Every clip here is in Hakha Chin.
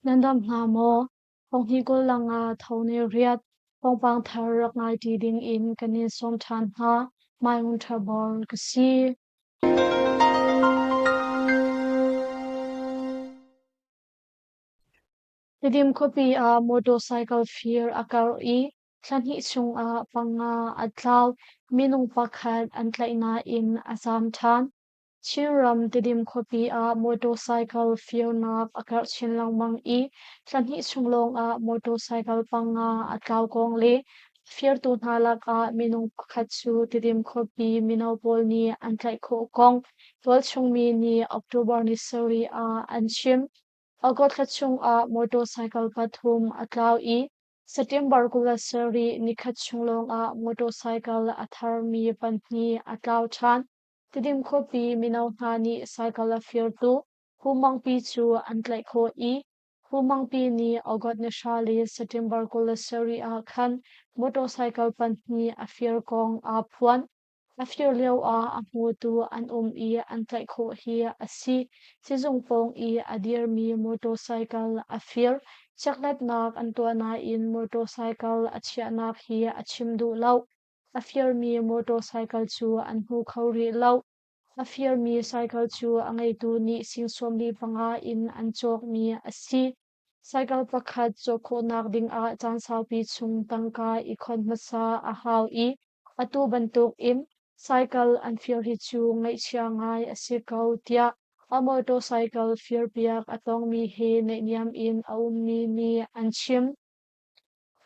Nan dam hna maw? Honghnih kul langah tho ne riat, thawngpang thar rak ngai ṭi dingin kan in sawm ṭhan hna. Mai Tha Bor ka si. Tedim khuapi ah motorcycle fir a karh i thla hnih chungah panga a tlau. Minung pakhat an tlaih nain a zaam ṭhan. Chinram Tedim khuapi ah motorcycle firnak a karh chin lengmang i thla hnih chung lawngah motorcycle panga a tlau kong le firtu hna lakah minung pakhat cu Tedim khuapi mino pawl nih an tlaih khawh kong tualchung mi nih October ni sarih ah an chim. August thla chungah motorcycle pathum a tlau i September 27 nikhat chung lawngah motorcycle a tharmi pahnih a tlau ṭhan. Tedim khuapi mino hna nih cycle a firtu Hu Mangpi cu an tlaih khawh i Hu Mangpi nih August ni hra le September 27 ah khan motorcycle pahnih a fir kong aa phuan. A fir lioah a hmutu an um i an tlaih khawh hi a si. Sizung pawng i a dirmi motorcycle a fir. Chekhlatnak an tuah nain motorcycle a chiahnak hi a chim duh lo. A firmi motorcycle cu an hmu kho rih lo. A firmi cycle cu a ngeitu nih sing 45 in an cawkmi a si. Cycle pakhat cawk khawhnak dingah caan saupi chung tangka i khon hmasa a hau i atu bantukin cycle an fir hi cu ngaihchia ngai a si ko tiah a motorcycle firpiak a tongmi he naihniam in a ummi nih an chim.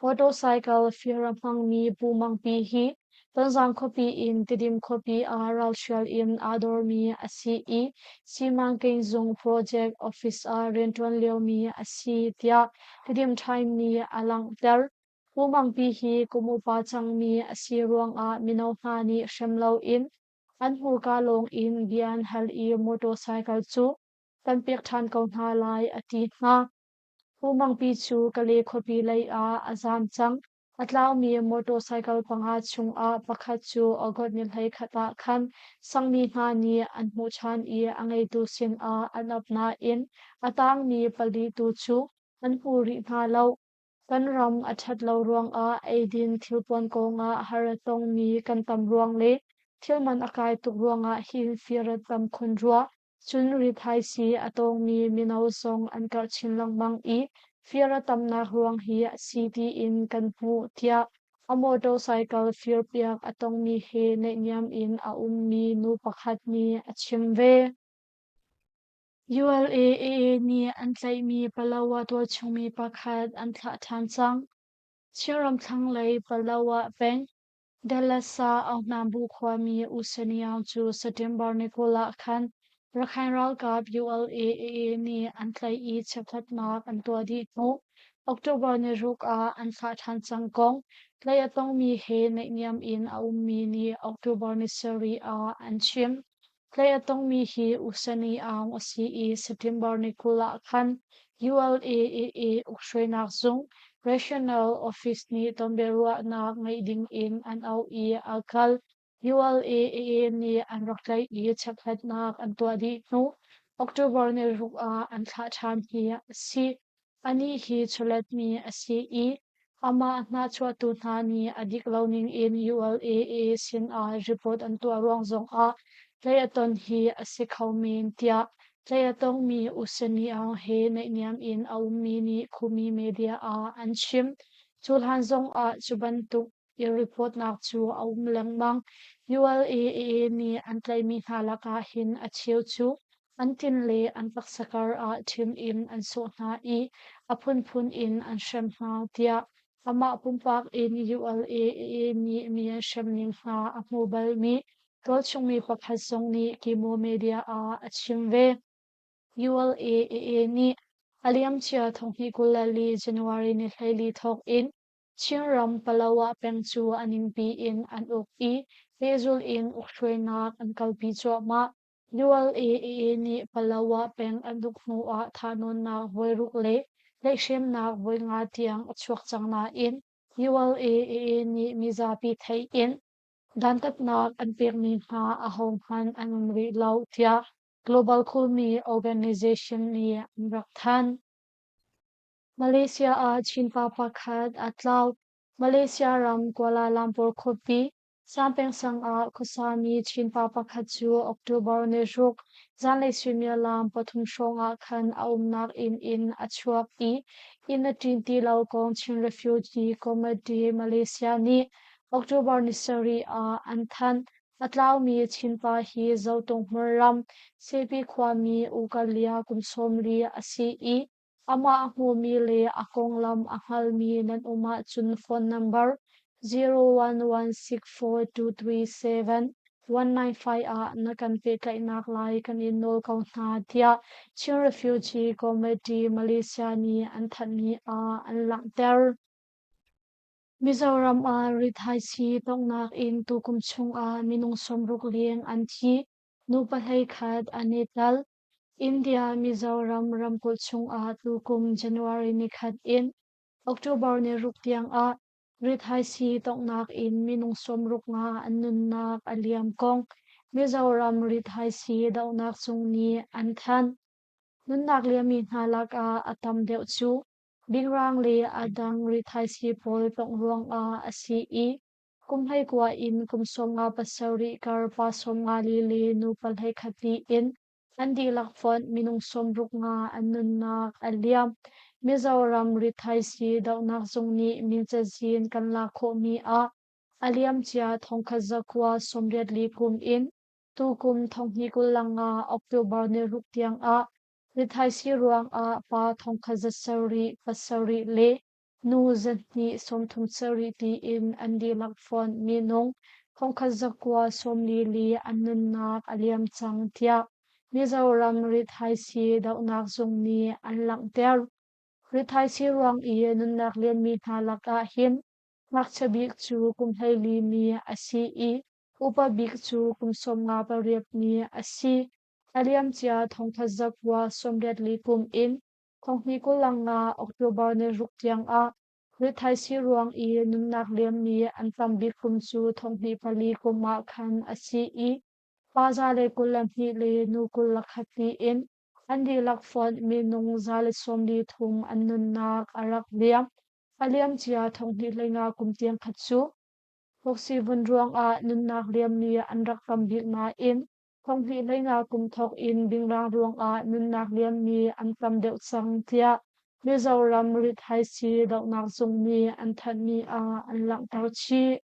Motorcycle fir a hmangmi Pu Mangpi hi Tonzang khuapi in Tedim khuapi ah ralhrial in aa dormi a si i Simanking zung project office ah rianṭuan liomi a si tiah Tedim Time nih a langhter. Pu Mangpi hi kum upa cangmi a si ruangah mino hna nih hrem loin an hmurka lawng in bia an hal i motorcycle cu kan pek ṭhan ko hna lai a ti hna. Pu Mangpi cu Kale khuapi lei ah a zaam cang. A tlaumi motorcycle panga chungah pakhat cu August ni 11 ah khan sangmi hna nih an hmuh ṭhan i a ngeitu sinah an ap nain a tangmi pali tu cu an hmu rih hna lo. Kan ram a ṭhat lo ruangah eidin thilpuan kongah har a tongmi kan tam ruang le thilman a kai tuk ruangah hin fir a tam khun rua. Cun rithaisii a tawngmi mino zong an karh chin lengmang i fir a tamnak ruang hi a si tiin kan hmuh tiah a motorcycle firpiak a tongmi he naihniam in a ummi nu pakhat nih a chim ve. ULAAA nih an tlaihmi Palawa tualchungmi pakhat an thlah ṭhan cang. Chinram thlanglei Palawa peng Dallas-ah Aunghnambu khuami U Seniaung cu September ni 20 ah khan Rakhine ralkap ULAAA nih an tlaih i chekhlatnak an tuah dih hnu October ni ruk ah an thlah ṭhan cang kong tlaih a tongmi he naihniam in a ummi nih October ni sarih ah an chim. Tlaih a tongmi hi U Seni Aung a si i September ni 20 ah khan ULAAA ukhruainak zung Regional Office nih tonbiaruahnak ngeih ding in an auh i a kal. ULAAA nih an rak tlaih i chekhlatnak an tuah dih hnu October ni ruk ah an thlah ṭhan hi a si. Anih hi chawletmi a si i amah hnahchuahtu hna nih a dik lo ningin ULAA sinah report an tuah ruang zongah tlaih a ton hi a si kho men tiah tlaih a tongmi U Seni Aung he naihniam in a ummi nih Khumi media ah an chim. Cu hlan zongah cu bantuk i reportnak cu a um lengmang. ULAA nih an tlaihmi hna lakah hin a cheu cu an tin le an taksa kar ah ṭhim in an sawh hna i a phunphun in an hrem hna tiah amah pumpak in ULAA nih mi an hremning hna a hmu balmi tualchungmi pakhat zong nih Kimo Media ah a chim ve. ULAA nih a liamcia thonghnih 24 January ni 14 thawk in Chinram Palawa peng cu a ningpi in an uk i pehzulh in ukhruainak an kalpi cuahmah. ULAA nih Palawa peng an uk hnuah thahnawnnak voiruk le tlaihhremnak voinga tiang a chuak cang nain ULAA nih mizapi theih in dantatnak an pekmi hna ahohmanh an um rih lo tiah Global Khumi Organization nih an rak thanh. Malaysia ah Chin pa pakhat a tlau. Malaysia ram Kuala Lumpur khuapi Sampeng sang ah khuasami Chin pa pakhat cu October ni ruk zanlei suimilam 3 hrawng ah khan a umnak inn in a chuak i inn a ṭin ti lo kong Chin Refugee Committee Malaysia nih October ni 7 ah an thanh. A tlaumi Chin pa hi Zotung hmunram Sepi khuami U Kalia kum 40 a si i amah a hmumi le a konglam a hngalmi nan um ahcun phone number 01164237 195 ah na kan pehtlaihnak lai kan in nawl ko hna tiah Chin Refugee Committee Malaysia nih an thanhmi ah an langhter. Mizoram ah rithaisii tonghnak in tukum chungah minung 60 leng an thi, nu 11 an i tel. India Mizoram ramkulh chungah tukum January 1 in October 6 tiangah rithaisii tonghnak in minung 65 an nunnak a liam kong Mizoram rithaisii dohnak zung nih an thanh. Nunnak liammi hna lakah a tam deuh cu Bingrang le a dang rithaisii pawl tongh ruangah a si i kum 19 in kum 57 kar pa 54 le nu 21 tiin an dihlak fonh minung 65 an nunnak a liam. Mizoram rithaisii dohnak zung nih min cazin kan lak khawhmi ah a liamcia 1984 kum in tukum 2025 October ni ruk tiangah Rithaisii ruangah pa 1700 pasarih le nu 237 tiin an dihlak fonh minung 1944 an nunnak a liam cang tiah Mizoram rithaisii dohnak zung nih an langhter. Rithaisii ruang i nunnak liammi hna lakah hin ngakchia bik cu kum 14 mi a si i upa bik cu kum 58 mi a si. A liamcia 1984 kum in 2025 October ni ruk tiangah rithaisii ruang i nunnak liammi an tam bik kum cu 2004 kum ah khan a si i pa 122 le nu 21 tiin an dihlak fonh minung 143 an nunnak a rak liam. A liamcia 2025 kum tiang kha cu Voksivun ruangah nunnak liammi an rak tam bik nain 2015 kum thawk in bingrang ruangah nunnak liammi an tam deuh cang tiah Mizoram rithaisii dohnak zung nih an thanhmi ah an langhter chih.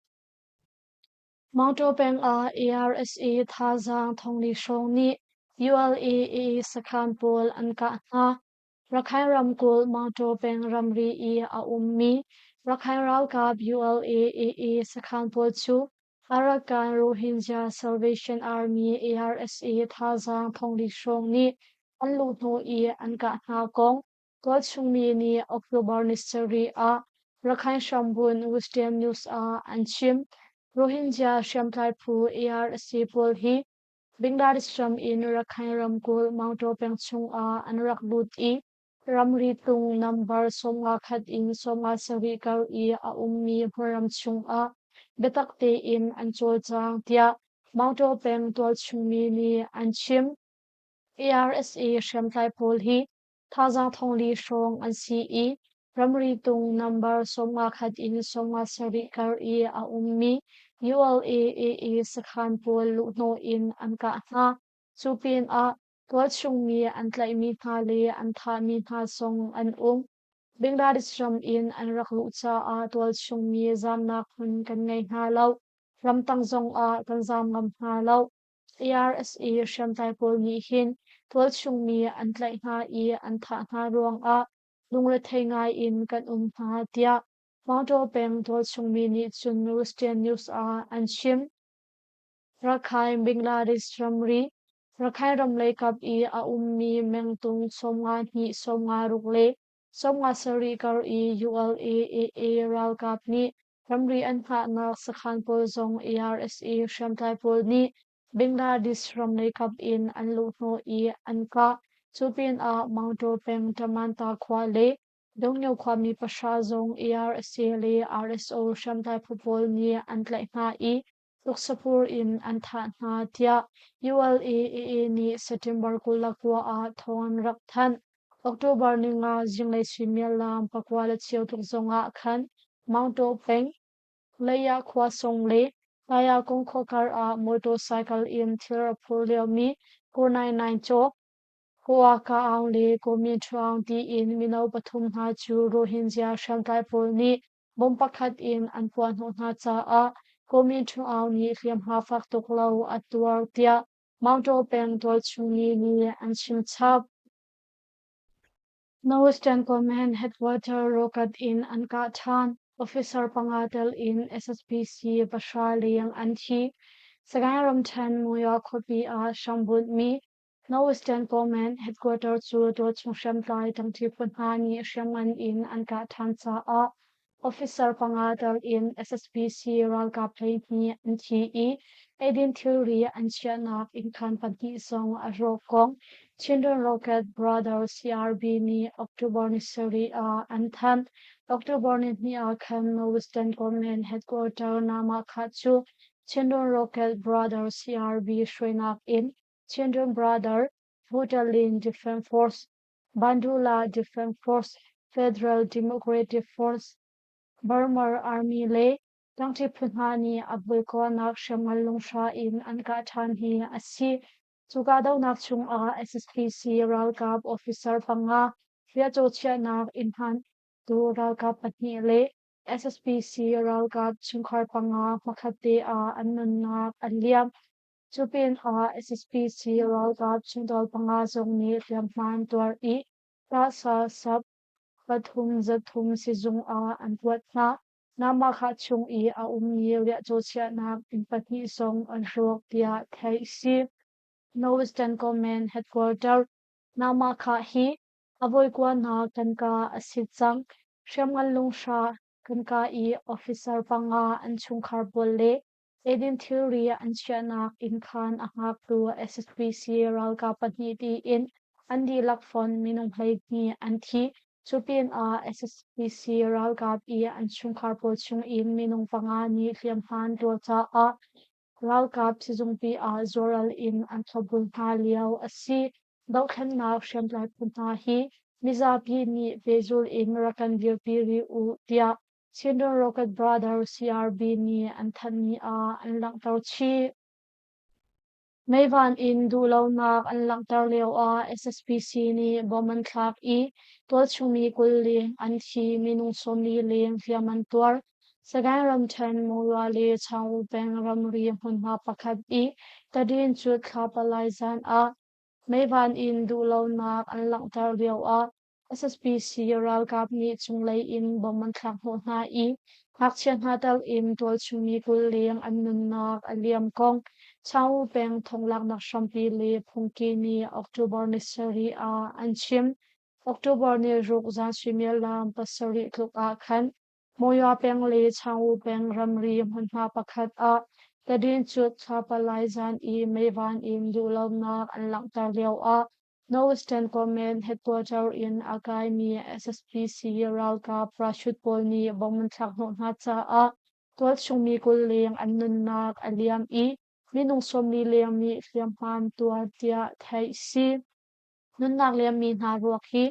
Mawtaw peng ah ARSA thazaang 4,000 hrawng nih ULA sakhan pawl an kah hna. Rakhine ramkulh Mawtaw peng ramri i a ummi Rakhine ralkap ULA sakhan pawl cu Arakan Rohingya Salvation Army ARSA thazaang 4,000 hrawng nih an luhhnawh i an kah hna kong tualchung mi nih October ni 7 ah Rakhine hrambunh Wisdom News ah an chim. Rohingya hriamtlai phu ARSA pawl hi Bangladesh ram in Rakhine ramkulh Maungtaw peng chungah an rak lut i ramri tung nambar 51 in 57 kar i a ummi hmunram chungah biatak tein an cawlcang tiah Maungtaw peng tualchung mi nih an chim. ARSA hriamtlai pawl hi thazaang 4,000 hrawng an si i ramri tung nambar 51 in 57 kar i a ummi ULA-AA sakhan pawl luhhnawh in an kah hna. Cu pinah tualchung mi an tlaihmi hna le an thahmi hna zong an um. Bangladesh ram in an rak luh caah tualchung mi zamnak hmun kan ngei hna lo. Ramtang zongah kan zam ngam hna lo. ARSA hriamtlai pawl nih hin tualchung mi an tlaih hna i an thah hna ruangah lungrethei ngai in kan um hna tiah Maungtaw peng tualchung mi nih cun Western News ah an chim. Rakhine Bangladesh ramri Rakhine ram lei kap i a ummi mengtung 52, 56 le 57 kar i ULA-AA ralkap nih ramri an hngahnak sakhan pawl zong ARSA hriamtlai pawl nih Bangladesh ram lei kap in an luhhnawh i an kah. Cu pinah Maungtaw peng Tamanta khua le Dongnyo khuami 0 zong ARSA le RSO hriamtlai phu pawl nih an tlaih hna i tuksapur in an thah hna tiah ULA-AA nih September 29 ah thawng an rak thanh. October 5 zinglei suimilam pakua le cheu tluk zongah khan Maungtaw peng Leiah khua sung le Tayakung khua kar ah motorcycle in thil a phur liomi Ko Nai Nai Caw, Ko Ka Aung le Ko Min Htwe Aung tiin mino pathum hna cu Rohingya hriamtlai pawl nih bomb pakhat in an puahhnawh hna caah Ko Min Htwe Aung nih hliamhma fak tuk lo a tuar tiah Maungtaw peng tualchung mi nih an chim chap. Northwestern Command Headquarter rocket in an kah ṭhan. Officer panga tel in SSPC pahra leng an thi. Sagaing ramṭhen Monywa khuapi ah hrambunhmi Northwestern Command Headquarter cu tualchung hriamtlai ṭangṭi phu hna nih hriamngan in an kah ṭhan caah Officer panga tel in SSPC ralkap 12 an thi i eidin thilri an chiahnak innkhan pahnih zong a rawk kong Chindwin Rocket Brothers CRB nih October ni sarih ah an thanh. October ni hnih ah khan Northwestern Command Headquarter Namakhah cu Chindwin Rocket Brothers CRB hruainak in Chindwin Brother Butalin Defense Force Bandula Defence Force, Federal Democratic Force, Burma Army le tlangṭi phu hna nih a vulkanak hriamngan lunghra in an kah ṭhan hi a si. Cu kahdohnak chungah SSPC ralkap officer panga, riahcaw chiahnak inn hmantu ralkap pahnih le SSPC ralkap chungkhar panga hmakhat te ah an nunnak an liam. Cu pinah SSPC ralkap chungtel panga zong nih hliamhma an tuar i Tahsa sap 303 sizung ah an kuat hna. Namakhah chung i a ummi riahcaw chiahnak inn pahnih zong an hrawk tiah theih a si. Northwestern Command Headquarter Namakhah hi a voikuanak kan ka a si cang. Hriamngan lunghra kan ka i officer panga an chungkhar pawl le Eidin thilri an chiahnak innkhan a hngaktu SSPC ralkap pahnih tiin an dihlak fonh minung 12 an thi. Cu pinah SSPC ralkap i an chungkhar pawl chungin minung panga nih hliamhma an tuar caah ralkap sizungpi ah zuaral in an thlopbul hna lio a si. Dohthlennak hriamtlai phu hna hi mizapi nih pehzulh in rak kan dirpi rih u tiah Chindwin Rocket Brothers CRB nih an thanhmi ah an langhter chih. Meivan in duhlonak an langhter lioah SSPC nih bom an thlak i tualchungmi 20 leng an thi, minung 40 leng hliam an tuar. Sagaing ramṭhen Monywa le Chaung peng ramri hmunhma pakhat i Tadin cu thla palai zan ah meivan in duhlonak an langhter lioah SSPC ralkap nih cunglei in bom an thlak hnawh hna i ngakchia hna tel in tualchungmi 20 leng an nunnak a liam kong Chaung peng thonglaknak hrampi le phungki nih October ni sarih ah an chim. October ni ruk zan suimilam pasarih tluk ah khan Monywa peng le Chaung peng ramri hmunhma pakhat ah Tadincut thla palai zan i meivan in duhlonak an langhter lioah Northwestern Command headquarter in a kaimi SSPC ralkap parachute pawl nih bom an thlak hnawh hna caah tualchungmi 20 leng an nunnak a liam i minung 40 leng nih hliamhma an tuar tiah theih si. Nunnak liammi hna ruak hi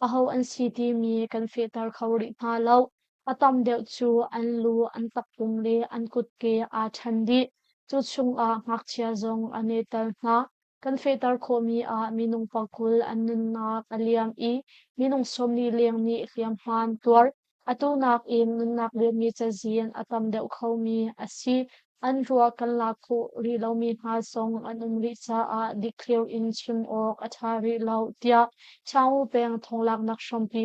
aho an si timi kan fehter kho rih hna lo. A tam deuh cu an lu, an takpum le an kutke aa ṭhen dih. Cu chungah ngakchia zong an i tel hna. Kan fehter khawhmi ah minung pakul an nunnak a liam i minung 40 leng nih hliamhma an tuar. Atu nakin nunnak liammi cazin a tam deuh khomi a si. An ruah kan lak khawh rih lomi hna zong an um rih caah dikthliar in chim awk a ṭha rih lo, tiah Chaung peng thonglaknak hrampi.